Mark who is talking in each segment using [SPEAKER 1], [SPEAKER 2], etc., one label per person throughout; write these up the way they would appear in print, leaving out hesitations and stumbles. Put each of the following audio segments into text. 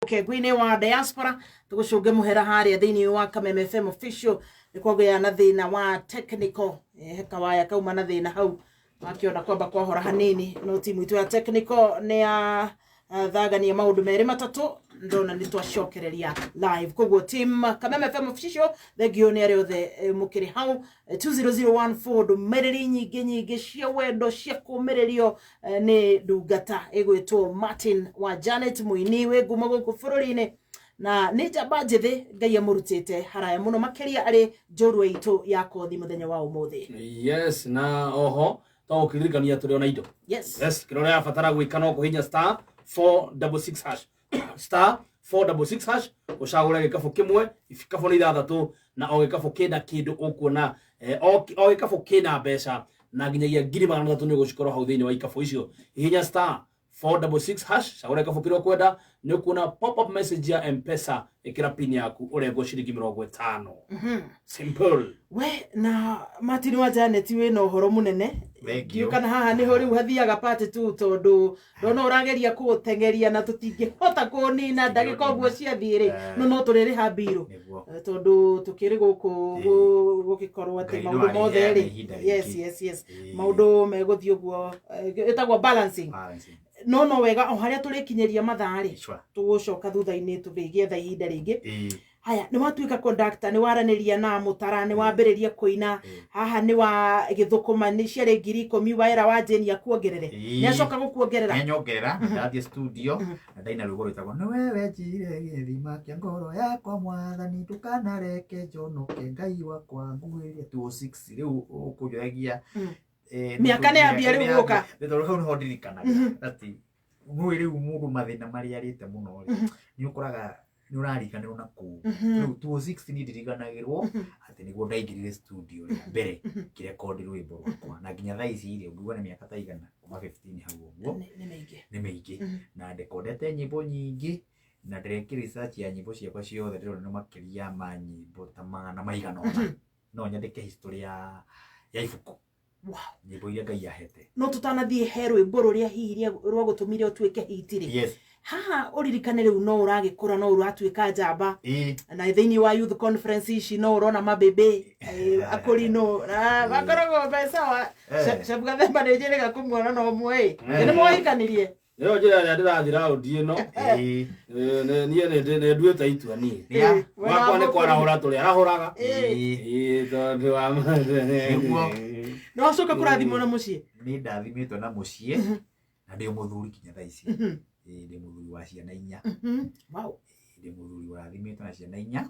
[SPEAKER 1] Ũkengu-inĩ wa diaspora. Tũgũcũnge mũhera harĩa thĩinĩ wa Kameme FM official nĩ kwagĩa na thĩna wa technical. He kawaya kauma na thĩna hau wakĩona kwamba kwahora hanini, no timu itũ ya technical nĩ ya thagania maũndũ merĩ matatũ, ndona nĩ twacokereria live. Koguo team Kameme FM official, thengio nĩ arĩa othe mũkĩrĩ hau. 20014 ndũmĩrĩri nyingĩ nyingĩ cia wendo cia kũmĩrĩrio nĩ ndungata ĩgwĩtwo Martin wa Janet, mũini wĩ ngumo gũkũ bũrũri-inĩ na nĩ njamba njĩthĩ Ngai amũrutĩte haraya mũno makĩria, arĩ njorua itũ ya kothi mũthenya wa ũmũthĩ.
[SPEAKER 2] Yes, na oho to gũkĩririkania tũrĩ ona indo. Yes, kĩrĩa ũrabatara gwĩka no kũhinya *466#, *466#, ũcagũre gĩkabũ kĩmwe. Ibikabũ nĩ ithathatũ na o gĩkabũ kĩna kĩndũ ũkuona, o gĩkabũ kĩna mbeca na nginyagia 300,000 nĩ ũgũcikorwo hau thĩinĩ wa ikabũ icio. Hihinya *466#, cagũra gĩkabũ kĩrĩa ũkwenda, nĩ ũkuona pop up message ya Mpesa, ĩkĩra pin yaku, ũrengwo ciringi 50. Simple.
[SPEAKER 1] We na Martin wa Janet wĩna ũhoro mũnene.
[SPEAKER 3] Thank you.
[SPEAKER 1] Ndiũ kana haha nĩho rĩu hathiaga part 2, tondũ ndona ũrageria kũũteng'eria na tũtingĩhota kũnina ndagĩka ũguo ciathiĩ rĩ. No tũrĩrĩha mbirũ.
[SPEAKER 3] Nĩguo.
[SPEAKER 1] Tondũ tũkĩrĩ gũkũ gũgĩkorwo atĩ
[SPEAKER 3] Ngai no
[SPEAKER 1] maũndũ mothe
[SPEAKER 3] arĩheana
[SPEAKER 1] rĩ
[SPEAKER 3] ihinda
[SPEAKER 1] yes
[SPEAKER 3] rĩngĩ.
[SPEAKER 1] Yes, maũndũ megũthiĩ ũguo, ĩtagwo balancing.
[SPEAKER 3] Balancing.
[SPEAKER 1] No wega o harĩa tũrĩkinyĩria mathaa rĩ, tũgũcoka thutha-inĩ tũgĩetha ihinda rĩngĩ. Haya, nĩ watuĩka conductor, nĩ waranĩria na mũtara, nĩ wambĩrĩria kũina. Haha nĩ wa gĩthũkũma nĩ ciarĩ 10,000 waera wa Jane akuongerere. Nĩ acoka gũkuongerera?
[SPEAKER 3] Nĩanyongerera na ndathiĩ studio na ndaina rwĩmbo rwĩtagwo "Nĩ we wenjire gĩthima kĩa ngoro yakwa, mwathani ndũkanareke njonoke, Ngai wakwa nguhĩrĩria." 206 rĩu ũkũnjoyagia.
[SPEAKER 1] Mĩaka nĩ yambia rĩu gũka.
[SPEAKER 3] Nĩ tondũ hau nĩho ndirikanaga atĩ nũĩ rĩu mũndũ mathĩna marĩa arĩte mũno rĩ, nĩ ũkoraga nĩ ũrariganĩrwo na kũu. Rĩu 206 niĩ ndiriganagĩrwo atĩ nĩguo ndaingĩrire studio rĩa mbere ngĩrekondi rwĩmbo rwakwa, na nginya thaa ici rĩ, ũngiuga nĩ mĩaka ta igana kuma 15 hau ũguo.
[SPEAKER 1] Nĩ mĩingĩ.
[SPEAKER 3] Nĩ mĩingĩ. Na ndekondete nyĩmbo nyingĩ na ndĩrekire research ya nyĩmbo ciakwa ciothe, ndĩrona nĩ makĩria ma nyĩmbo ta magana maigana ũna. No nyandĩke history ya ibuku, nyĩmbo iria Ngai ahete.
[SPEAKER 1] No tũtanathiĩ he rwĩmbo rũrĩa hihi rwagũtũmire ũtuĩke hit rĩ, haha ũririkane rĩu no ũragĩkũra, no ũratuĩka njamba, na thĩinĩ wa youth conference ici no ũrona mabebe akũrinũ na makoragwo me sawa. Chef Gathemba nĩ njĩrĩga kũmuona no ũmwe ĩ nĩ mwahikanirie.
[SPEAKER 2] Nĩyo njĩra ĩrĩa ndĩrathiĩ raundi ĩno. Niĩ nĩ nduĩte itua niĩ.
[SPEAKER 1] Wena
[SPEAKER 2] Wakwa nĩ
[SPEAKER 1] mũkũrinũ.
[SPEAKER 2] kwarahũra tũrĩ arahũraga. Tondũ wa
[SPEAKER 3] Nĩguo.
[SPEAKER 1] Nĩ wacoka kũrathimwo na mũciĩ.
[SPEAKER 3] Nĩ ndathimĩtwo na mũciĩ na ndĩ mũthuri kinya thaa ici. Ndĩ mũthuri wa ciana 4. Ndĩ mũthuri ũrathimĩtwo na ciana 4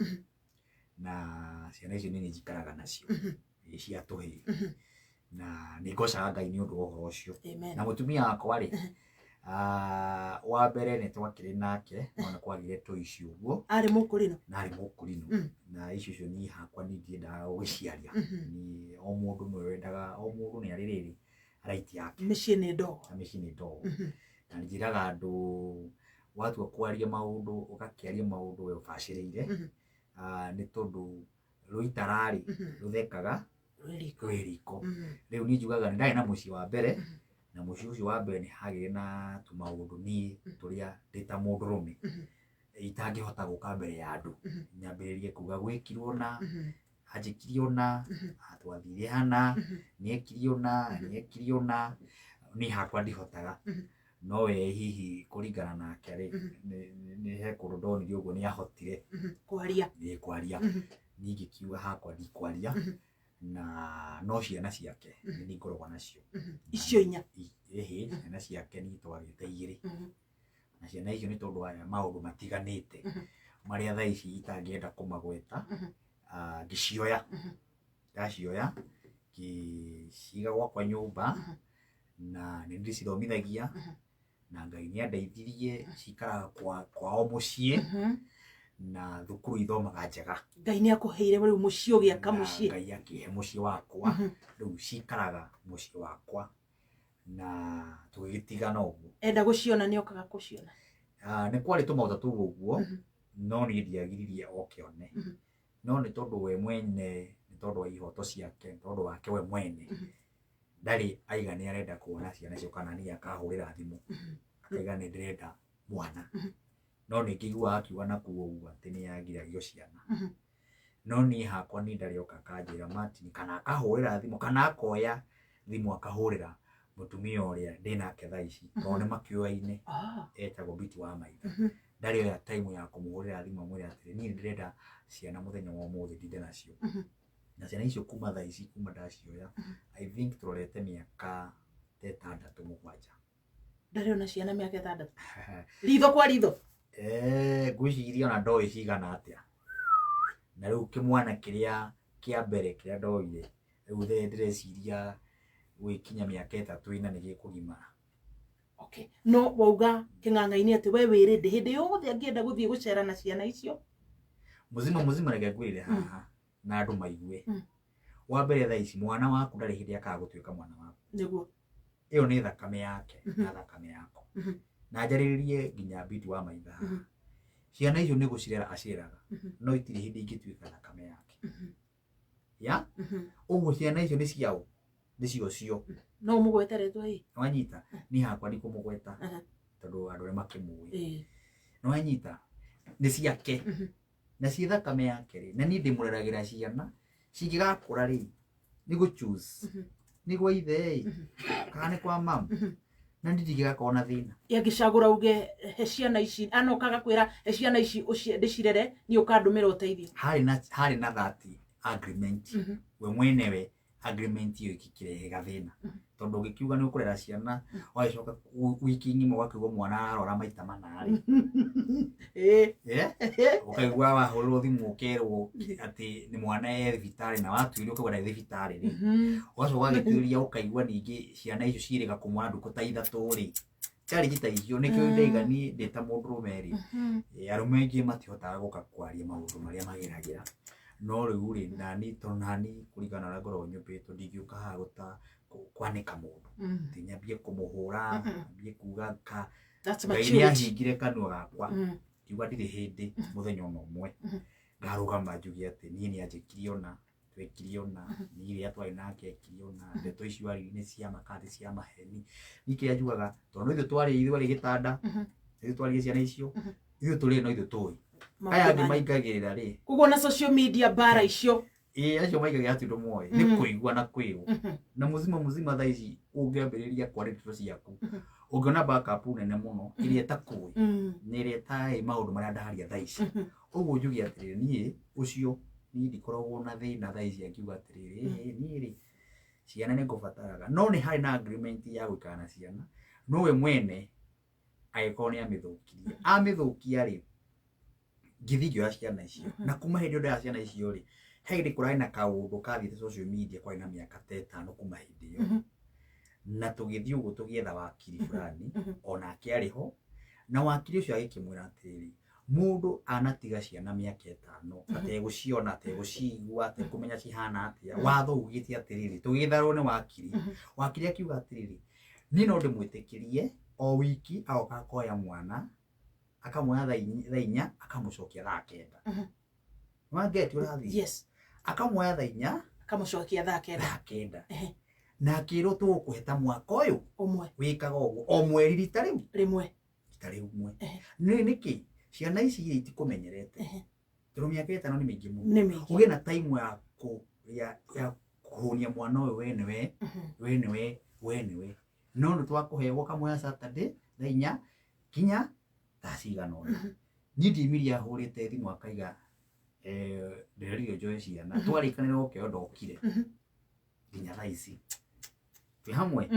[SPEAKER 3] na ciana icio nĩ njikaraga nacio. Cia tũhĩĩ, na nĩ ngocaga Ngai nĩ ũndũ wa ũhoro ũcio.
[SPEAKER 1] Amen.
[SPEAKER 3] Na mũtumia wakwa rĩ, wa mbere nĩ twakĩrĩ nake no nĩ kwagire tũ ici ũguo.
[SPEAKER 1] Arĩ mũkũrinũ.
[SPEAKER 3] Na arĩ mũkũrinũ. Na icio icio niĩ hakwa niĩ ndiendaga gũgĩciaria. Niĩ o mũndũ nĩwe wendaga, o mũndũ nĩ arĩ rĩrĩ right yake.
[SPEAKER 1] Mĩciĩ nĩ ndogo.
[SPEAKER 3] Na mĩciĩ nĩ ndogo. Na njĩraga andũ, watua kwaria maũndũ ũgakĩaria maũndũ we ũbacĩrĩire, nĩ tondũ rũitara-rĩ, rũthekaga
[SPEAKER 1] Rwĩ riko.
[SPEAKER 3] Rwĩ riko. Rĩu niĩ njugaga nĩ ndarĩ na mũciĩ wa mbere, na mũciĩ ũcio wa mbere nĩ hagĩire na tũmaũndũ niĩ tũrĩa ndĩ ta mũndũrũme itangĩhota gũka mbere ya andũ nyambĩrĩrie kuga gwĩkirwo na anjĩkire ũna, twathire hana, nĩekire ũna, nĩekire ũna, niĩ hakwa ndihotaga. No we hihi kũringana nake rĩ, nĩ he kũndũ ndonire ũguo nĩ ahotire
[SPEAKER 1] kwaria.
[SPEAKER 3] Nĩ kwaria. Niĩ ngĩkiuga hakwa ndikwaria, na no ciana ciake nĩ niĩ ngoragwo nacio.
[SPEAKER 1] Icio 4?
[SPEAKER 3] Ĩhĩ, ciana ciake niĩ twagĩte 2. Na ciana icio nĩ tondũ wa maũndũ matiganĩte marĩa thaa ici itangĩenda kũmagweta, ngĩcioya, ndacioya ngĩciga gwakwa nyũmba na nĩ ndĩcithomithagia na Ngai nĩ andeithirie cikaraga kwao mũciĩ na thukuru ithomaga njega.
[SPEAKER 1] Ngai nĩ akũheire rĩu mũciĩ ũgĩaka
[SPEAKER 3] Na
[SPEAKER 1] mũciĩ.
[SPEAKER 3] Ngai akĩhe mũciĩ wakwa. Rĩu cikaraga mũciĩ wakwa na tũgĩgĩtigana ũguo.
[SPEAKER 1] Enda gũciona nĩ okaga kũciona?
[SPEAKER 3] Nĩ kwarĩ tũmaũndũ tũu ũguo, no niĩ ndiagiririe oke one. No nĩ tondũ we mwene, nĩ tondũ wa ihoto ciake, nĩ tondũ wake we mwene, ndarĩ aiga nĩ arenda kuona ciana icio kana niĩ akahũrĩra thimũ akaiga nĩ ndĩrenda mwana. No nĩ ngĩiguaga akiuga na kũu ũguo atĩ nĩ agiragio ciana. No niĩ hakwa niĩ ndarĩ oka akanjĩra Martin, kana akahũrĩra thimũ, kana akoya thimũ akahũrĩra mũtumia ũrĩa ndĩnake thaa ici, tondũ nĩ makĩoyaine, etagwo Biti wa Maitha. Ndarĩ oya time ya kũmũhũrĩra thimũ amwĩre atĩrĩ, niĩ ndĩrenda ciana mũthenya wa ũmũthĩ ndinde nacio. Na ciana icio kuma thaa ici, kuma ndacioya, I think tũrorete mĩaka ta 6 7.
[SPEAKER 1] Ndarĩ ona ciana mĩaka 6. Ritho kwa ritho.
[SPEAKER 3] Ngwĩciria ona ndoĩ cigana atĩa. Na rĩu kĩmwana kĩrĩa kĩa mbere kĩrĩa ndoire, rĩu ndĩreciria gwĩkinya mĩaka 3 4 nĩ gĩkũgimara.
[SPEAKER 1] Okay. No wauga kĩng'ang'a-inĩ atĩ we wĩ ready hĩndĩ yothe angĩenda gũthiĩ gũcera na ciana icio?
[SPEAKER 3] Mũzima mũzima reke ngwĩre haha na andũ maigue. Wa mbere thaa ici mwana waku ndarĩ hĩndĩ akaga gũtuĩka mwana waku.
[SPEAKER 1] Nĩguo.
[SPEAKER 3] Ĩyo nĩ thakame yake na thakame yako. Na njarĩrĩrie nginya Biti wa Maitha haha. Ciana icio nĩ gũcirera acireraga, no itirĩ hĩndĩ ingĩtuĩka thakame yake. Ya? Ũguo ciana icio nĩ ciao, nĩ cio cio.
[SPEAKER 1] No ũmũgwete rĩtwa ĩ?
[SPEAKER 3] Nĩwanyita? Niĩ hakwa ndikũmũgweta tondũ andũ arĩa makĩmũĩ. Nĩwanyita? Nĩ ciake. Na ciĩ thakame yake rĩ, na niĩ ndĩmũreragĩra ciana cingĩgakũra rĩ, nĩ gũ choose. Nĩ gwa ithe ĩ, kana nĩ kwa mamu. Na niĩ ndingĩgakorwo na thĩna.
[SPEAKER 1] Angĩcagũra uge he ciana ici, anoka agakwĩra he ciana ici ndĩcirere, niĩ ũkandũmĩra ũteithio.
[SPEAKER 3] Harĩ na that agreement. We mwenewe agreement ĩyo ĩkĩrehe gathĩna. Tondũ ũngĩkiuga nĩ ũkũrera ciana, ũgagĩcoka wiki ng'ima ũgakĩigua mwana ararwara maita mana rĩ. Ũkaigua wahũrĩrwo thimũ ũkerwo atĩ nĩ mwana e thibitarĩ na watuĩrio ũkaigua ndarĩ thibitarĩ rĩ. Ũgacoka ũgagĩtuĩria ũkaigua ningĩ ciana icio ciĩrĩga kũmwana ndukũ ta 3 rĩ. Challenge ta icio nĩkĩo ndaiga niĩ ndĩ ta mũndũrũme rĩ. Arũme aingĩ matihotaga gũka kwaria maũndũ marĩa mageragĩra. No rĩu rĩ, nani tondũ nani kũringana na ũrĩa ngoragwo nyũmbĩtwo ndingĩũka haha kwanĩka mũndũ. Atĩ nyambie kũmũhũra, nyambie kuga ka
[SPEAKER 1] That's
[SPEAKER 3] Ngai
[SPEAKER 1] maturity.
[SPEAKER 3] nĩahingire kanua gakwa. Ngiuga ndirĩ hĩndĩ mũthenya ona ũmwe ngarũgama njuge atĩ niĩ nĩanjĩkire ũna, twekire ũna, niĩ rĩrĩa twarĩ nake ekire ũna, ndeto icio aririe nĩ cia ma kana ti cia maheni. Niĩ kĩrĩa njugaga, tondũ no ithuĩ twarĩ ithuĩ arĩ gĩtanda, ithuĩ twaririe ciana icio, ithuĩ tũrĩ no ithuĩ tũĩ. Aya angĩ maingagĩrĩra rĩ.
[SPEAKER 1] Koguo na social media mbara icio.
[SPEAKER 3] Ĩĩ, acio maingagĩrĩra ti ũndũ moĩ, nĩ kũigua na kwĩrwo. Na mũzima mũzima thaa ici ũngĩambĩrĩria kwaria ndeto ciaku, ũngĩona backup nene mũno ĩrĩa ĩtakũĩ, na ĩrĩa ĩtaĩ maũndũ marĩa ndaria thaa ici. Ũguo njuge atĩrĩrĩ, niĩ ũcio niĩ ndikoragwo na thĩna thaa ici angiuga atĩrĩrĩ, niĩ rĩ, ciana nĩ ngũbataraga. No nĩ harĩ na agreement ya gũikara na ciana, no we mwene angĩkorwo nĩ amĩthũkirie. Amĩthũkia rĩ, ngĩthiĩ ngĩoya ciana icio. Na kuma hĩndĩ ĩyo ndoya ciana icio rĩ, he hĩndĩ kũrarĩ na kaũndũ kathiĩte social media kwarĩ na mĩaka ta 5 kuma hĩndĩ ĩyo. Na tũgĩthiĩ ũguo tũgĩetha wakiri fulani, onake arĩ ho. Na wakiri ũcio agĩkĩmwĩra atĩrĩrĩ, mũndũ anatiga ciana mĩaka 5, ategũciona, ategũciigua, atekũmenya cihana atĩa. Watho ugĩte atĩrĩrĩ, tũgĩtharwo nĩ wakiri. Wakiri akiuga atĩrĩrĩ, niĩ no ndĩmwĩtĩkĩrie o wiki agoka akoya mwana, akamuoya thaa 4, akamũcokia thaa 9. Nĩwangeti ũrathiĩ?
[SPEAKER 1] Yes.
[SPEAKER 3] Akamuoya thaa 4,
[SPEAKER 1] Akamũcokia thaa 9.
[SPEAKER 3] Thaa 9. Na akĩrwo tũgũkũhe ta mwaka ũyũ
[SPEAKER 1] Ũmwe.
[SPEAKER 3] Wĩkaga ũguo o mweri rita rĩu.
[SPEAKER 1] Rĩmwe.
[SPEAKER 3] Rita rĩmwe. Nĩ nĩkĩ? Ciana ici iria itikũmenyerete. Tondũ mĩaka 5 nĩ mĩingĩ mũno.
[SPEAKER 1] Nĩ mĩingĩ.
[SPEAKER 3] Ũgĩe na time ya kũhũnia mwana ũyũ we nĩwe, we nĩwe, we nĩwe. No nĩ twakũhe ũkamwoya Saturday thaa 4 nginya thaa cigana ũna. Niĩ ndimirie ahũrĩte thimũ akaiga, ndĩrerire njoe ciana. Twarĩkanĩra oke o ndokire. Nginya thaa ici. Twĩ hamwe?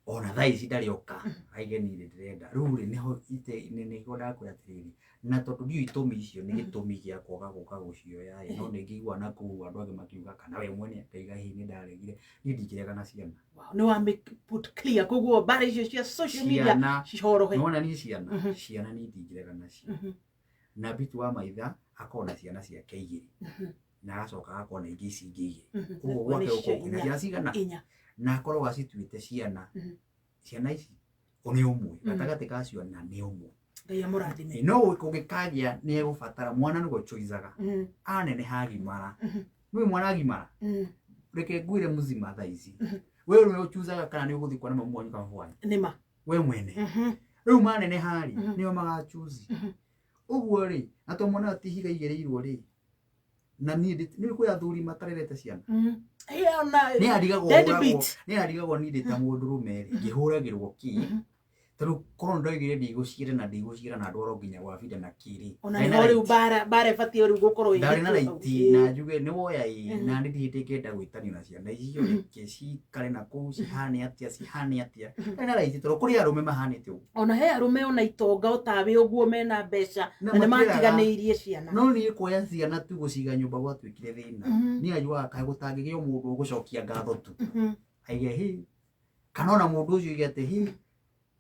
[SPEAKER 3] Ona thaa ici ndarĩ oka. Aige niĩ nĩ ndĩrenda. Rĩu rĩ, nĩho ite, nĩguo ndakwĩra atĩrĩrĩ, na tondũ ndiũĩ itũmi icio nĩ gĩtũmi gĩa kwaga gũka gũcioya ĩ, no nĩ ngĩigua na kũu andũ angĩ makiuga kana we mwene akaiga hihi nĩ ndaregire. Niĩ ndingĩrega na ciana.
[SPEAKER 1] Wow, nĩ wa make put clear koguo mbara icio cia social media
[SPEAKER 3] Ciana.
[SPEAKER 1] cihorohe.
[SPEAKER 3] Nĩwona niĩ ciana, ciana niĩ ndingĩrega nacio. Na Bitu wa Maitha akorwo na ciana ciake 2. Na agacoka agakorwo na ingĩ ici ingĩ 2. Koguo gwake
[SPEAKER 1] Nĩ
[SPEAKER 3] gũkorwo kwĩna
[SPEAKER 1] inya.
[SPEAKER 3] ciana cigana?
[SPEAKER 1] 4.
[SPEAKER 3] Na akorwo acituĩte ciana. Ciana ici nĩ ũmwe. Gatagatĩ ka ciana nĩ ũmwe.
[SPEAKER 1] Ngai amũrathime.
[SPEAKER 3] No kũngĩkagĩa nĩ egũbatara mwana nĩguo choicaga. Aneneha agimara. Nĩũĩ mwana agimara? Reke ngwĩre mũzima thaa ici. We nĩwe ũchuzaga kana nĩ ũgũthiĩ kuona mamu wanyu kana baba wanyu?
[SPEAKER 1] Nĩ ma.
[SPEAKER 3] We mwene. Rĩu maneneha rĩ,
[SPEAKER 1] Mhm.
[SPEAKER 3] nĩo magachuzi.
[SPEAKER 1] Mhm.
[SPEAKER 3] Ũguo rĩ, na to mwana ũyũ ti ihiga igĩrĩirwo rĩ, na niĩ nĩ kwĩ athuri matarerete ciana.
[SPEAKER 1] Mhm. Eh, ona
[SPEAKER 3] Nĩ arigagwo
[SPEAKER 1] dead
[SPEAKER 3] hũragwo,
[SPEAKER 1] beat.
[SPEAKER 3] nĩ arigagwo niĩ ndĩ ta mũndũrũme rĩ, ngĩhũragĩrwo kĩ?
[SPEAKER 1] Mhm.
[SPEAKER 3] Tondũ korwo ndoigire ndigũciĩra na ndigũciĩra na ndwarwo nginya gwa binda na kĩrĩ.
[SPEAKER 1] Ona
[SPEAKER 3] Ndarĩ na
[SPEAKER 1] nĩho rĩu
[SPEAKER 3] right.
[SPEAKER 1] mbara ĩbatiĩ rĩu gũkorwo
[SPEAKER 3] Ndarĩ na
[SPEAKER 1] ĩhĩtwo hau.
[SPEAKER 3] raiti na njuge nĩ woya ĩ,
[SPEAKER 1] Mhm.
[SPEAKER 3] na nĩ ndirĩ ngĩenda gwĩtanio na ciana icio,
[SPEAKER 1] Mhm.
[SPEAKER 3] reke cikare na kũu cihane atĩa cihane atĩa.
[SPEAKER 1] Mhm.
[SPEAKER 3] Ndarĩ na raiti tondũ kũrĩ arũme mahanĩte ũguo.
[SPEAKER 1] Ona he arũme ona itonga otawe ũguo mena mbeca
[SPEAKER 3] Na
[SPEAKER 1] na nĩ
[SPEAKER 3] matireraga.
[SPEAKER 1] matiganĩirie ciana.
[SPEAKER 3] No niĩ kuoya ciana tu gũciga nyũmba gwatuĩkire thĩna.
[SPEAKER 1] Mhm.
[SPEAKER 3] Niĩ anjugaga kaĩ gũtangĩgĩa mũndũ ũgũcokia ngatho tu.
[SPEAKER 1] Mhm.
[SPEAKER 3] Aige hĩ, kana ona mũndũ ũcio oige atĩ hĩ,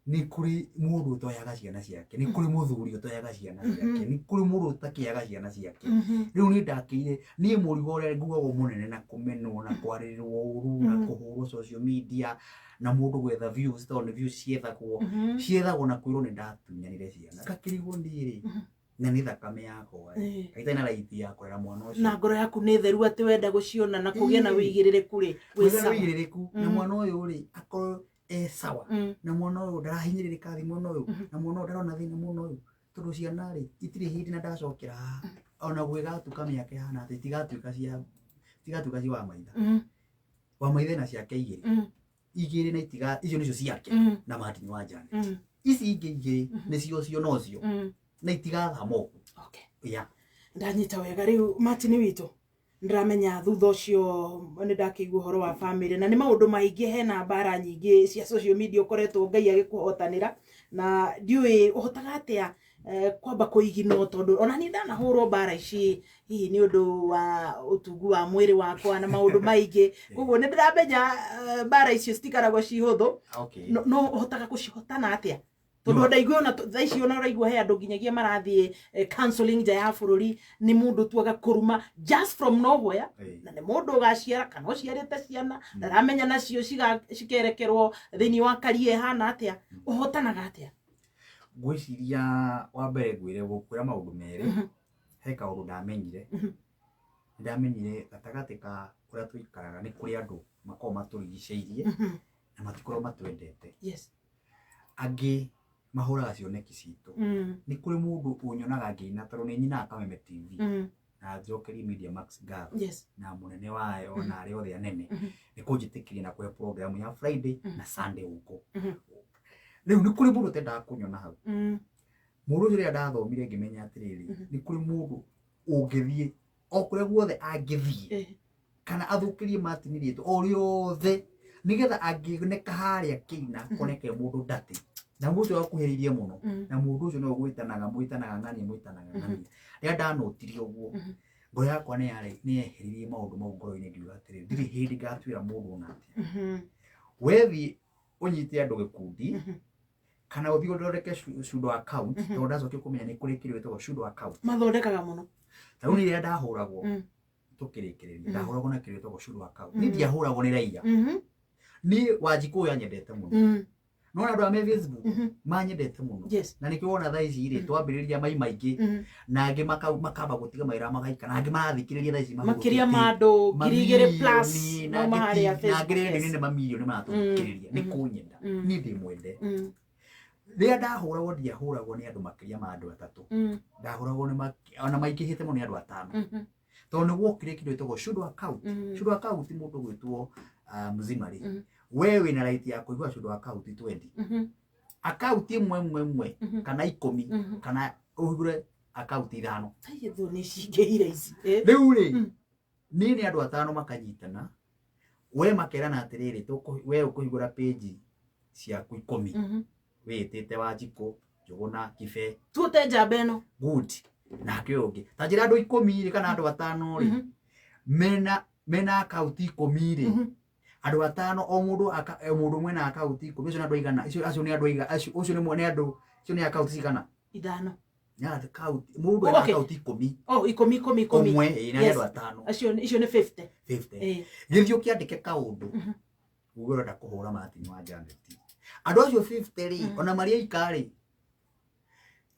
[SPEAKER 3] nĩ kũrĩ mũndũ ũtoyaga ciana ciake, nĩ kũrĩ mũthuri ũtoyaga ciana ciake, nĩ kũrĩ mũndũ ũtakĩaga ciana ciake.
[SPEAKER 1] Mhm.
[SPEAKER 3] Rĩu niĩ ndakĩire, niĩ mũrigo ũrĩa nguagwo mũnene na kũmenwo na kwarĩrĩrwo ũru na
[SPEAKER 1] Mhm.
[SPEAKER 3] kũhũrwo social media na mũndũ gwetha views tondũ nĩ views ciethagwo,
[SPEAKER 1] Mhm.
[SPEAKER 3] ciethagwo na kwĩrwo nĩ ndatunyanire ciana. Ngakĩrigwo niĩ rĩ,
[SPEAKER 1] Mhm.
[SPEAKER 3] na nĩ thakame yakwa rĩ,
[SPEAKER 1] Eh.
[SPEAKER 3] kaĩ itarĩ na raithi ya kũrera mwana ũcio.
[SPEAKER 1] Na ngoro yaku nĩ theru atĩ wenda gũciona na kũgĩa na
[SPEAKER 3] Ĩĩ.
[SPEAKER 1] wĩigĩrĩrĩku rĩ, wĩ
[SPEAKER 3] Wĩna
[SPEAKER 1] sawa.
[SPEAKER 3] wĩigĩrĩrĩku na
[SPEAKER 1] Mhm.
[SPEAKER 3] mwana ũyũ rĩ akorwo e sawa,
[SPEAKER 1] Mm.
[SPEAKER 3] na mwana ũyũ ndarahinyĩrĩrĩka thĩ mwena ũyũ,
[SPEAKER 1] Mhm.
[SPEAKER 3] na mwana ũyũ ndarona thĩna mwena ũyũ, tondũ ciana rĩ itirĩ hĩndĩ na ndacokera haha ona gwĩgatuka mĩaka ĩhana atĩ itigatuĩka cia itigatuĩka cia wamaitha.
[SPEAKER 1] Mhm.
[SPEAKER 3] Wamaitha ena ciake igĩrĩ,
[SPEAKER 1] Mhm.
[SPEAKER 3] igĩrĩ na itiga icio nĩcio ciake
[SPEAKER 1] Mhm.
[SPEAKER 3] na Martin wa Janet.
[SPEAKER 1] Mhm.
[SPEAKER 3] Ici ingĩ igĩrĩ
[SPEAKER 1] Mhm.
[SPEAKER 3] nĩcio cio nocio
[SPEAKER 1] Mhm.
[SPEAKER 3] na itigathama ũguo.
[SPEAKER 1] Okay.
[SPEAKER 3] Yeah.
[SPEAKER 1] Ndanyita wega rĩu Martin witũ, ndĩramenya thutha ũcio nĩ ndakĩigua ũhoro wa family na nĩ maũndũ maingĩ, hena mbara nyingĩ cia social media ũkoretwo Ngai agĩkũhotanĩra, na ndiũĩ ũhotaga atĩa kwamba kũiginwo, tondũ ona niĩ ndanahũrwo mbara ici hihi nĩ ũndũ wa ũtungu wa mwĩrĩ wakwa na maũndũ maingĩ, koguo nĩ ndĩramenya mbara icio citikoragwo ci hũthũ.
[SPEAKER 3] Okay.
[SPEAKER 1] No ũhotaga kũcihotana atĩa? Tondũ
[SPEAKER 3] No.
[SPEAKER 1] ndaigua ona thaa ici ona ũraigua he andũ nginyagia marathiĩ counseling nja ya bũrũri, nĩ mũndũ tu agakũruma just from nowhere,
[SPEAKER 3] Eh.
[SPEAKER 1] na nĩ mũndũ ũgaciara kana ũciarĩte ciana ndaramenya nacio cikerekerwo thĩinĩ wa karia ĩhana atĩa, ũhotanaga atĩa?
[SPEAKER 3] Ngwĩciria wa mbere ngwĩre gũkwĩra maũndũ merĩ.
[SPEAKER 1] Mhm.
[SPEAKER 3] He kaũndũ ndamenyire.
[SPEAKER 1] Mhm.
[SPEAKER 3] Ndamenyire gatagatĩ ka ũrĩa tũikaraga nĩ kũrĩ andũ makoragwo matũrigicĩirie
[SPEAKER 1] Mhm.
[SPEAKER 3] na matikoragwo matwendete.
[SPEAKER 1] Yes.
[SPEAKER 3] Angĩ mahũraga cioneki citũ.
[SPEAKER 1] Mm.
[SPEAKER 3] Nĩ kũrĩ mũndũ ũnyonaga ngĩina tondũ nĩ nyinaga Kameme TV
[SPEAKER 1] Mm.
[SPEAKER 3] na njokerie Media Max ngatho
[SPEAKER 1] Yes.
[SPEAKER 3] na mũnene wayo
[SPEAKER 1] Mhm.
[SPEAKER 3] na arĩa othe anene
[SPEAKER 1] Mhm.
[SPEAKER 3] nĩ kũnjĩtĩkĩria na kũhe program ya Friday
[SPEAKER 1] Mhm.
[SPEAKER 3] na Sunday gũkũ.
[SPEAKER 1] Mhm.
[SPEAKER 3] Rĩu nĩ kũrĩ mũndũ ũtendaga kũnyona hau.
[SPEAKER 1] Mm.
[SPEAKER 3] Mũndũ ũcio rĩrĩa ndathomire ngĩmenya atĩrĩrĩ,
[SPEAKER 1] Mhm.
[SPEAKER 3] nĩ kũrĩ mũndũ ũngĩthiĩ o kũrĩa guothe angĩthiĩ
[SPEAKER 1] Eh.
[SPEAKER 3] kana athũkĩrie Martin rĩtwa o rĩothe nĩgetha angĩoneka harĩa kĩina koneke mũndũ ndatĩ, na mũndũ ũcio akuhĩrĩirie mũno,
[SPEAKER 1] Mm.
[SPEAKER 3] na mũndũ ũcio no gwĩtanaga mwĩtanaga ng'ania mwĩtanaga ng'ania. Rĩrĩa ndanotire ũguo,
[SPEAKER 1] Mhm.
[SPEAKER 3] ngoro yakwa nĩ yeheririe maũndũ mau ngoro-inĩ, ngiuga atĩrĩrĩ, ndirĩ hĩndĩ ngatuĩra mũndũ ona atĩa.
[SPEAKER 1] Mhm.
[SPEAKER 3] Wethiĩ ũnyite andũ gĩkundi
[SPEAKER 1] Mhm.
[SPEAKER 3] kana ũthiĩ ũthondeke pseudo account,
[SPEAKER 1] Mhm.
[SPEAKER 3] tondũ ndacokire kũmenya nĩ kũrĩ kĩndũ gĩtagwo pseudo account.
[SPEAKER 1] Mathondekaga mũno.
[SPEAKER 3] Ta rĩu niĩ rĩrĩa ndahũragwo,
[SPEAKER 1] Mm.
[SPEAKER 3] tũkĩrĩkĩrĩria,
[SPEAKER 1] Mhm.
[SPEAKER 3] ndahũragwo na kĩndũ gĩtagwo pseudo account.
[SPEAKER 1] Mhm.
[SPEAKER 3] Niĩ ndiahũragwo nĩ raia.
[SPEAKER 1] Mhm.
[SPEAKER 3] Niĩ Wanjikũ ũyũ anyendete mũno.
[SPEAKER 1] Mm.
[SPEAKER 3] No andũ arĩa me Facebook
[SPEAKER 1] Mhm.
[SPEAKER 3] manyendete mũno.
[SPEAKER 1] Yes.
[SPEAKER 3] Na nĩkĩo wona thaa ici rĩ,
[SPEAKER 1] Mhm.
[SPEAKER 3] twambĩrĩria mai maingĩ,
[SPEAKER 1] Mhm.
[SPEAKER 3] na angĩ makamba gũtiga mawĩra magaikara, na angĩ marathikĩrĩria thaa ici
[SPEAKER 1] Makĩria ma andũ 2,000 plus
[SPEAKER 3] mamirioni,
[SPEAKER 1] no maharĩa
[SPEAKER 3] na angĩ
[SPEAKER 1] Facebook.
[SPEAKER 3] rĩndĩ
[SPEAKER 1] Yes.
[SPEAKER 3] nĩ mamirioni maratũthikĩrĩria nĩ
[SPEAKER 1] Mm.
[SPEAKER 3] kũnyenda.
[SPEAKER 1] Mm.
[SPEAKER 3] Niĩ ndĩ mwende.
[SPEAKER 1] Mm.
[SPEAKER 3] Rĩrĩa ndahũragwo ndiahũragwo nĩ andũ makĩria ma andũ atatũ.
[SPEAKER 1] Mm.
[SPEAKER 3] Ndahũragwo nĩ ona maingĩhĩte mũno nĩ andũ atano.
[SPEAKER 1] Mhm.
[SPEAKER 3] Tondũ nĩ gwokire kĩndũ gĩtagwo pseudo account.
[SPEAKER 1] Mm.
[SPEAKER 3] Pseudo account mũndũ gwĩtwo mzima rĩ,
[SPEAKER 1] Mhm.
[SPEAKER 3] we wĩna right ya kũigua pseudo account 20.
[SPEAKER 1] Mhm.
[SPEAKER 3] Account ĩmwe ĩmwe ĩmwe
[SPEAKER 1] Mhm.
[SPEAKER 3] kana 10
[SPEAKER 1] Mhm.
[SPEAKER 3] kana ũhingũre account 5.
[SPEAKER 1] Tai thũ nĩ cingĩhire ici. Eh.
[SPEAKER 3] Rĩu rĩ,
[SPEAKER 1] Mm.
[SPEAKER 3] niĩ nĩ andũ atano makanyitana, we makerana atĩrĩrĩ, we ũkũhingũra page ciaku 10,
[SPEAKER 1] Mhm.
[SPEAKER 3] wĩĩtĩte Wanjikũ, Njũgũna, Kibe,
[SPEAKER 1] Tuote njamba ĩno.
[SPEAKER 3] Good, nake ũyũ ũngĩ. Ta njĩra andũ 10 rĩ kana andũ atano rĩ,
[SPEAKER 1] Mhm.
[SPEAKER 3] mena account 10 rĩ,
[SPEAKER 1] Mhm.
[SPEAKER 3] andũ atano o mũndũ mũndũ ũmwe na account 10, acio nĩ andũ aigana? Acio nĩ andũ aigana? Ũcio nĩ andũ, acio nĩ account cigana?
[SPEAKER 1] 5.
[SPEAKER 3] Nĩ account, mũndũ ena
[SPEAKER 1] Okay.
[SPEAKER 3] account 10.
[SPEAKER 1] Oh, 10 10 10.
[SPEAKER 3] Ũmwe, ĩĩ, na nĩ
[SPEAKER 1] Yes.
[SPEAKER 3] andũ atano.
[SPEAKER 1] Acio icio nĩ 50.
[SPEAKER 3] 50.
[SPEAKER 1] Eh.
[SPEAKER 3] Gĩthiĩ ũkĩandĩke kaũndũ,
[SPEAKER 1] Mhm.
[SPEAKER 3] uge ũrenda kũhũra Martin wa Janet. Andũ acio 50 rĩ,
[SPEAKER 1] Mhm.
[SPEAKER 3] ona marĩ aika rĩ,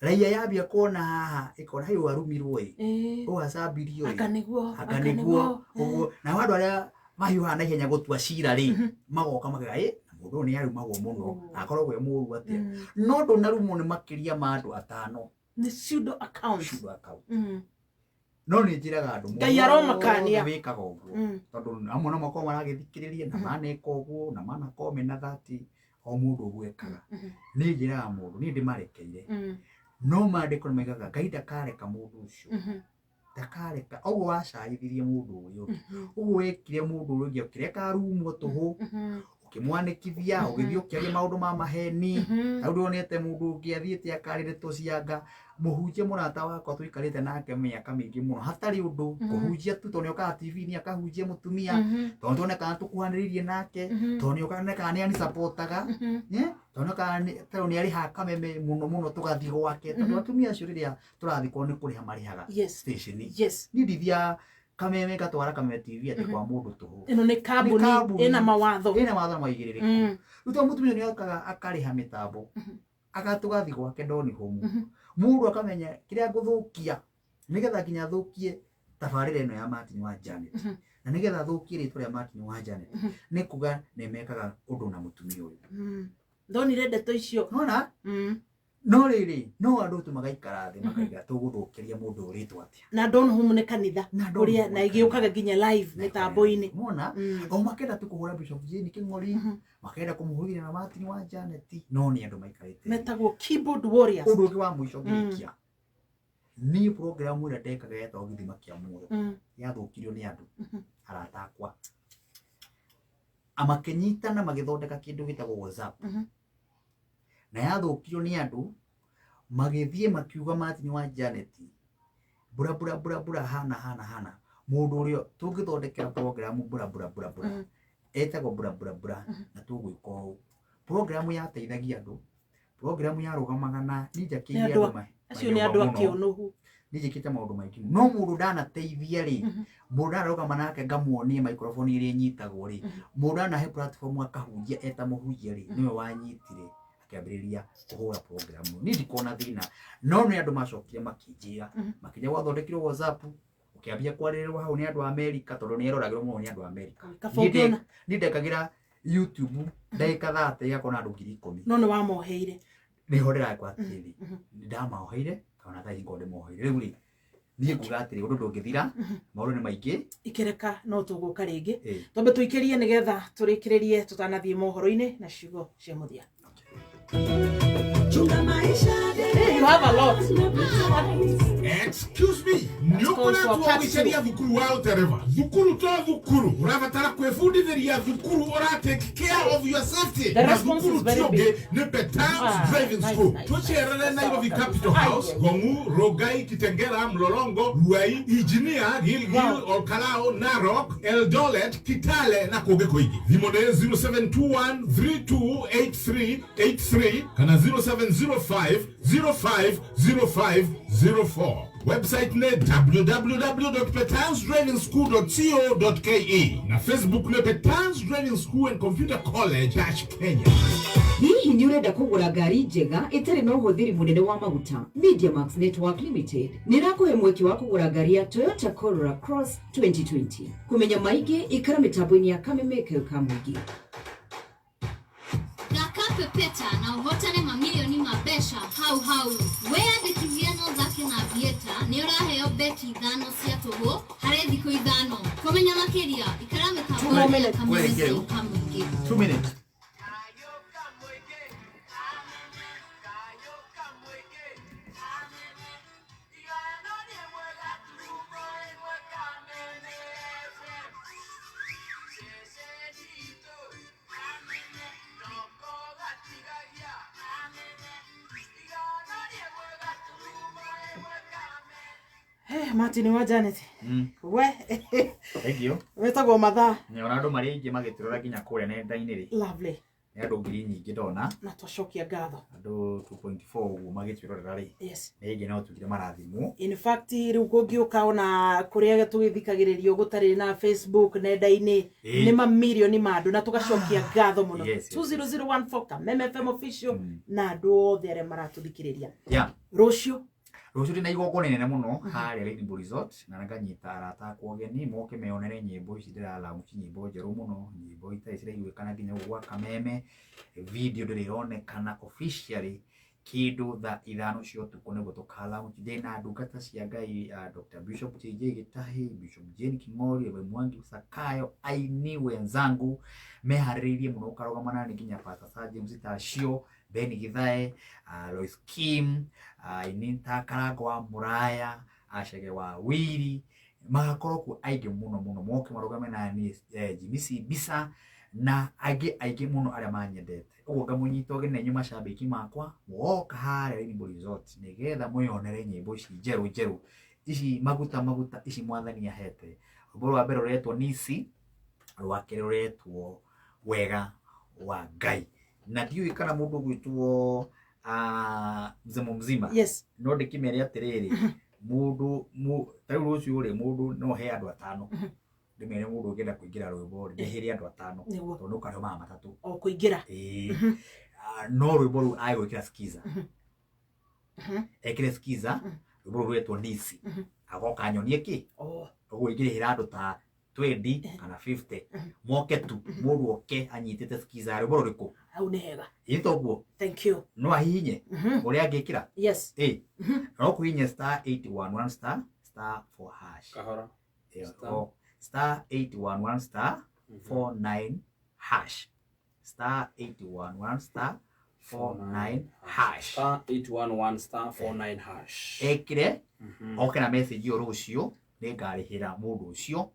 [SPEAKER 3] raia yambia kuona haha ĩkona hey, ũyũ arumirwo ĩ,
[SPEAKER 1] Eh.
[SPEAKER 3] ũyũ acambirio ĩ,
[SPEAKER 1] Anga nĩguo.
[SPEAKER 3] anga nĩguo ũguo. Nao andũ arĩa mahiũhaga na ihenya gũtua cira rĩ,
[SPEAKER 1] Mhm.
[SPEAKER 3] magoka makauga ĩ, na Mũndũ ũyũ nĩ arumagwo mũno.
[SPEAKER 1] Oh.
[SPEAKER 3] Akoragwo e mũru atĩa,
[SPEAKER 1] Mm.
[SPEAKER 3] no ndũnarumwo nĩ makĩria ma andũ 5.
[SPEAKER 1] Nĩ pseudo accounts.
[SPEAKER 3] Pseudo account.
[SPEAKER 1] Mm.
[SPEAKER 3] No nĩ njĩraga andũ
[SPEAKER 1] Ngai aromakania.
[SPEAKER 3] wothe wĩkaga ũguo,
[SPEAKER 1] Mm.
[SPEAKER 3] tondũ amwe no makorwo maragĩthikĩrĩria na
[SPEAKER 1] Mhm.
[SPEAKER 3] maneka ũguo na manakorwo mena thati o mũndũ ũguo ekaga.
[SPEAKER 1] Mhm.
[SPEAKER 3] Niĩ njĩraga mũndũ, niĩ ndĩmarekeire,
[SPEAKER 1] Mm.
[SPEAKER 3] no maandĩko nĩ maigaga Ngai ndakareka mũndũ ũcio,
[SPEAKER 1] Mhm.
[SPEAKER 3] ndakareka ũguo wacaithirie mũndũ ũrĩa ũngĩ,
[SPEAKER 1] Mhm.
[SPEAKER 3] ũguo wekire mũndũ ũrĩa ũngĩ, ũkĩreka arumwo tũhũ,
[SPEAKER 1] Mhm.
[SPEAKER 3] ũkĩmwanĩkithia,
[SPEAKER 1] Mhm.
[SPEAKER 3] ũgĩthiĩ ũkĩaria maũndũ ma maheni.
[SPEAKER 1] Mhm.
[SPEAKER 3] Rĩu ndonete mũndũ ũngĩ athiĩte akarĩrĩtwo cianga, mũhunjia mũrata wakwa tũikarĩte nake mĩaka mĩingĩ mũno hatarĩ ũndũ,
[SPEAKER 1] Mhm.
[SPEAKER 3] kũhunjia tu, tondũ nĩokaga TV-inĩ akahunjia mũtumia,
[SPEAKER 1] Mhm.
[SPEAKER 3] tondũ nĩtuonekaga tũkuhanĩrĩirie nake,
[SPEAKER 1] Mhm.
[SPEAKER 3] tondũ nĩonekaga nĩ anisapotaga,
[SPEAKER 1] Mhm.
[SPEAKER 3] tondũ nĩokaga tondũ nĩarĩhaga kameme mũno mũno tũgathiĩ gwake, tondũ
[SPEAKER 1] Mhm.
[SPEAKER 3] atumia acio rĩrĩa tũrathiĩ kwao nĩ kũrĩha marĩhaga
[SPEAKER 1] Yes.
[SPEAKER 3] station.
[SPEAKER 1] Yes.
[SPEAKER 3] Niĩ ndithiaga kameme ngatwara Kameme TV atĩ
[SPEAKER 1] Mhm.
[SPEAKER 3] kwa mũndũ tũhũ.
[SPEAKER 1] Ĩno nĩ kambuni
[SPEAKER 3] kambuni.
[SPEAKER 1] ĩna mawatho.
[SPEAKER 3] Ĩna watho na maigĩrĩrĩku.
[SPEAKER 1] Mm.
[SPEAKER 3] Rĩu tondũ mũtumia nĩ okaga akarĩha mĩtambo,
[SPEAKER 1] Mhm.
[SPEAKER 3] agatũgathi gwake ndoni homu,
[SPEAKER 1] Mhm.
[SPEAKER 3] mũndũ akamenya kĩrĩa ngũthũkia nĩgetha nginya thũkie tabarĩra ĩno ya Martin wa Janet,
[SPEAKER 1] Mhm.
[SPEAKER 3] na nĩgetha thũkie rĩtwa rĩa Martin wa Janet,
[SPEAKER 1] Mhm.
[SPEAKER 3] nĩ kuga nĩ mekaga ũndũ na mũtumia ũyũ.
[SPEAKER 1] Mm. Ndonire ndeto icio.
[SPEAKER 3] Nona
[SPEAKER 1] Mm.
[SPEAKER 3] no rĩrĩ, no andũ tu magaikara thĩ
[SPEAKER 1] Mhm.
[SPEAKER 3] makaiga tũgũthũkĩria mũndũ ũyũ rĩtwa atĩa.
[SPEAKER 1] Na Don Home nĩ kanitha
[SPEAKER 3] Na Don
[SPEAKER 1] ũrĩa
[SPEAKER 3] Home
[SPEAKER 1] na
[SPEAKER 3] nĩ
[SPEAKER 1] ĩgĩũkaga nginya live
[SPEAKER 3] Na
[SPEAKER 1] mĩtambo-inĩ.
[SPEAKER 3] mona
[SPEAKER 1] Mm.
[SPEAKER 3] o makenda tu kũhũra Bishop Jane Kĩng'ori,
[SPEAKER 1] Mhm.
[SPEAKER 3] makenda kũmũhũthĩra na Martin wa Janet, no nĩ andũ maikarĩte thĩ.
[SPEAKER 1] Metagwo keyboard warriors.
[SPEAKER 3] Ũndũ ũngĩ wa mũico ngĩrĩkia, niĩ program ĩrĩa ndekaga yetagwo Gĩthima kĩa Muoyo,
[SPEAKER 1] Mm.
[SPEAKER 3] yathũkirio nĩ andũ
[SPEAKER 1] Mhm.
[SPEAKER 3] arata akwa, makĩnyitana magĩthondeka kĩndũ gĩtagwo WhatsApp,
[SPEAKER 1] Mhm.
[SPEAKER 3] na yathũkirio nĩ andũ magĩthiĩ makiuga Martin wa Janet bura bura bura bura hana hana hana, mũndũ ũrĩa tũngĩthondekera program bura bura bura bura,
[SPEAKER 1] Mhm.
[SPEAKER 3] etagwo bura bura bura,
[SPEAKER 1] Mhm.
[SPEAKER 3] na tũgwĩka ũũ. Program yateithagia andũ, program yarũgamaga na niĩ njakĩire
[SPEAKER 1] Nĩ andũ
[SPEAKER 3] andũ
[SPEAKER 1] Acio nĩ andũ
[SPEAKER 3] manyũmba mũno.
[SPEAKER 1] akĩũnũhu.
[SPEAKER 3] Niĩ njĩkĩte maũndũ maingĩ mũno. No mũndũ ndanateithia rĩ,
[SPEAKER 1] Mhm.
[SPEAKER 3] mũndũ ndanarũgama nake ngamuonie microphone ĩrĩa ĩnyitagwo rĩ,
[SPEAKER 1] Mhm.
[SPEAKER 3] mũndũ ndanahe platform akahunjia eta mũhunjia rĩ,
[SPEAKER 1] Mhm.
[SPEAKER 3] nĩwe wanyitire akĩambĩrĩria kũhũra program. Niĩ ndikuona thĩna, no nĩ andũ macokire makĩnjĩra,
[SPEAKER 1] Mhm.
[SPEAKER 3] makĩnjĩra gwathondekirwo WhatsApp, ũkĩambia kwarĩrĩrwo hau nĩ andũ a Amerika, tondũ nĩ eroragĩrwo mũno nĩ andũ a Amerika.
[SPEAKER 1] Kaba
[SPEAKER 3] Niĩ
[SPEAKER 1] ũngĩona
[SPEAKER 3] niĩ ndekagĩra YouTube ndagĩka 30 ĩgakorwo na andũ 10,000.
[SPEAKER 1] No nĩ wamoheire.
[SPEAKER 3] Nĩho ndĩrakwa atĩrĩrĩ,
[SPEAKER 1] Mhm.
[SPEAKER 3] ndamaoheire ona thaa ici ngorwo ndĩmoheire. Rĩu rĩ, niĩ nguga atĩrĩ, ũndũ ndũngĩthira,
[SPEAKER 1] Mhm.
[SPEAKER 3] maũndũ nĩ maingĩ.
[SPEAKER 1] Ikereka no tũgũka rĩngĩ.
[SPEAKER 3] Ĩĩ.
[SPEAKER 1] Twambe tũikĩrie nĩgetha tũrĩkĩrĩrie tũtanathiĩ mohoro-inĩ na ciugo cia mũthia.
[SPEAKER 4] Chunga maisha.
[SPEAKER 1] Hey, you have a lot.
[SPEAKER 5] Excuse me, nĩ
[SPEAKER 1] calls for
[SPEAKER 5] ũkoretwo
[SPEAKER 1] part
[SPEAKER 5] ũgĩcaria thukuru wa ũtereba? Thukuru to thukuru, ũrabatara kwĩbundithĩria thukuru ũra take care of your safety.
[SPEAKER 1] The
[SPEAKER 5] Na
[SPEAKER 1] response
[SPEAKER 5] thukuru
[SPEAKER 1] is very
[SPEAKER 5] ti ũngĩ
[SPEAKER 1] big.
[SPEAKER 5] nĩ Petans
[SPEAKER 1] Ah,
[SPEAKER 5] Driving
[SPEAKER 1] nice,
[SPEAKER 5] School.
[SPEAKER 1] nice,
[SPEAKER 5] Tũcerere
[SPEAKER 1] nice.
[SPEAKER 5] Nairobi
[SPEAKER 1] Sawa
[SPEAKER 5] Capital
[SPEAKER 1] kabisa.
[SPEAKER 5] House, Gongu, Rongai, Kitengela, Mlolongo, Ruai, Engineer, Gilgil,
[SPEAKER 1] Wow.
[SPEAKER 5] Olkalou, Narok, Eldoret, Kitale na kũngĩ kũingĩ. Thimũ nĩ 0721 328383 kana 0705 050504. Website nĩ www.petansdrivingschool.co.ke na Facebook nĩ Petans Driving School and Computer College Kenya.
[SPEAKER 6] Hihi nĩ ũrenda kũgũra ngari njega ĩtarĩ na ũhũthĩri mũnene wa maguta? MediaMax Network Limited nĩ ĩrakũhe mweke wa kũgũra ngari ya Toyota Corolla Cross 2020. Kũmenya maingĩ ikara mĩtambo-inĩ ya Kameme Kayũ ka mũingĩ.
[SPEAKER 7] Thaka pepeta na ũhotane mamirioni ma mbeca hau hau. Weyandĩkithia na ũthake na Aviator nĩ ũraheo beti 5 cia tũhũ harĩ thikũ 5. Kũmenya makĩria ikara
[SPEAKER 1] Two more
[SPEAKER 7] mĩtambo-inĩ ya
[SPEAKER 1] minutes.
[SPEAKER 7] Kameme
[SPEAKER 3] Kweli,
[SPEAKER 7] Kayũ ka mũingĩ.
[SPEAKER 3] 2 minutes.
[SPEAKER 1] Hey, Martin wa Janet.
[SPEAKER 3] Mm.
[SPEAKER 1] We
[SPEAKER 3] Thank you.
[SPEAKER 1] wetagwo mathaa.
[SPEAKER 3] Ona andũ marĩ aingĩ magĩtũrora nginya kũrĩa nenda-inĩ rĩ,
[SPEAKER 1] Lovely.
[SPEAKER 3] nĩ andũ ngiri nyingĩ ndona,
[SPEAKER 1] Na twacokia ngatho.
[SPEAKER 3] andũ 2.4 ũguo magĩtwĩrorera rĩ,
[SPEAKER 1] Yes.
[SPEAKER 3] nĩ aingĩ no tugire marathimwo.
[SPEAKER 1] In fact rĩu kũngĩũka ona kũrĩa tũgĩthikagĩrĩrio gũtarĩ na Facebook nenda-inĩ,
[SPEAKER 3] Ĩĩ.
[SPEAKER 1] nĩ mamirioni ma andũ na tũgacokia ngatho mũno.
[SPEAKER 3] Yes, yes, yes.
[SPEAKER 1] 20014 Kameme FM official
[SPEAKER 3] Mm.
[SPEAKER 1] na andũ othe arĩa maratũthikĩrĩria.
[SPEAKER 3] Yeah.
[SPEAKER 1] Rũciũ
[SPEAKER 3] Rũciũ ndĩna igongona inene mũno harĩa Rainbow Resort, na nganyita arata akwa ũgeni moke meyonere nyĩmbo ici ndĩralaunch, nyĩmbo njerũ mũno, nyĩmbo itarĩ ciraiguĩkana nginya gũkũ gwa Kameme. Video ndĩrĩ ĩronekana officially kĩndũ thaa 5 cia ũtukũ nĩguo tũkalaunch. Ndĩna ndungata cia Ngai, Dr. Bishop JJ Gĩtahi, Bishop Jane King'ori, Reverend Mwangi Sakayo, aini wenzangu meharĩrĩirie mũno gũkarũgama nani, nginya Pastor Sir James Tacio, Ben Githae, Lois Kim, aini ta Karango wa Mũraya, Acege wa Wiri, magakorwo kuo aingĩ mũno mũno, moke marũgame nani, Jimmy Simbisa na angĩ aingĩ mũno arĩa manyendete. Ũguo ngamũnyita ũgeni na inyuĩ macambĩki makwa, mũgoka harĩa Rainbow Resort nĩgetha mwĩyonere nyĩmbo ici njerũ njerũ, ici maguta maguta ici mwathani ahete. Rwĩmbo rwa mbere rũretwo Nisi, rwa kerĩ rũretwo Wega wa Ngai. Na ndiũĩ kana mũndũ ũgwĩtwo Mzemo Mzima,
[SPEAKER 1] Yes.
[SPEAKER 3] no ndĩkĩmere atĩrĩrĩ, mũndũ ta rĩu rũciũ rĩ, mũndũ no he andũ 5, ndĩmere mũndũ ũngĩenda kũingĩra rwĩmbo rĩ, ndĩhĩre andũ 5,
[SPEAKER 1] Nĩguo.
[SPEAKER 3] tondũ nĩũkarĩhwo 300.
[SPEAKER 1] O kũingĩra.
[SPEAKER 3] Ĩĩ. No rwĩmbo rũu agwĩkĩra skiza, ekĩre skiza rwĩmbo rũu rwetwo Nisi, agoka anyonie kĩ, ũguo ingĩrĩhĩra andũ ta 20 kana 50 moke tu, mũndũ oke anyitĩte skiza rwĩmbo rũrĩkũ.
[SPEAKER 1] Hau nĩ hega.
[SPEAKER 3] Ĩĩ toguo.
[SPEAKER 1] Thank you.
[SPEAKER 3] No ahihinye ũrĩa angĩkĩra.
[SPEAKER 1] Yes.
[SPEAKER 3] Ĩĩ, no kũhihinya star 811 star star 4 hash.
[SPEAKER 2] Kahora.
[SPEAKER 3] Ĩyo,
[SPEAKER 2] Star.
[SPEAKER 3] o, star 811 star 49 hash, star 811 star 49 hash.
[SPEAKER 2] Star 811 star 49 hash.
[SPEAKER 3] Ekire oke na message ĩyo rũciũ, nĩngarĩhĩra mũndũ ũcio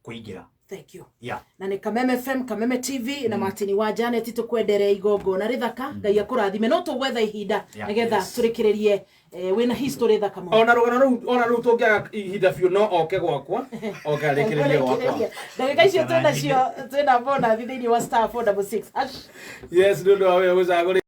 [SPEAKER 3] kũingĩra.
[SPEAKER 1] Thank you.
[SPEAKER 3] Yeah.
[SPEAKER 1] Na nĩ Kameme FM, Kameme TV na Martin wa Janet, tũkwendere igongona rĩthaka. Ngai akũrathime. No tũgwetha ihinda nĩgetha tũrĩkĩrĩrie, wĩna history thaka mũno.
[SPEAKER 2] Ona rũgano rũu, ona rũu tũngĩaga ihinda biũ, no oke gwakwa, oke arĩkĩrĩrie gwakwa.
[SPEAKER 1] Ndagĩka icio twĩnacio, twĩna bonathi thĩinĩ wa star 466 hash.
[SPEAKER 2] Yes, nĩ ũndũ wa wĩra gũcagũra.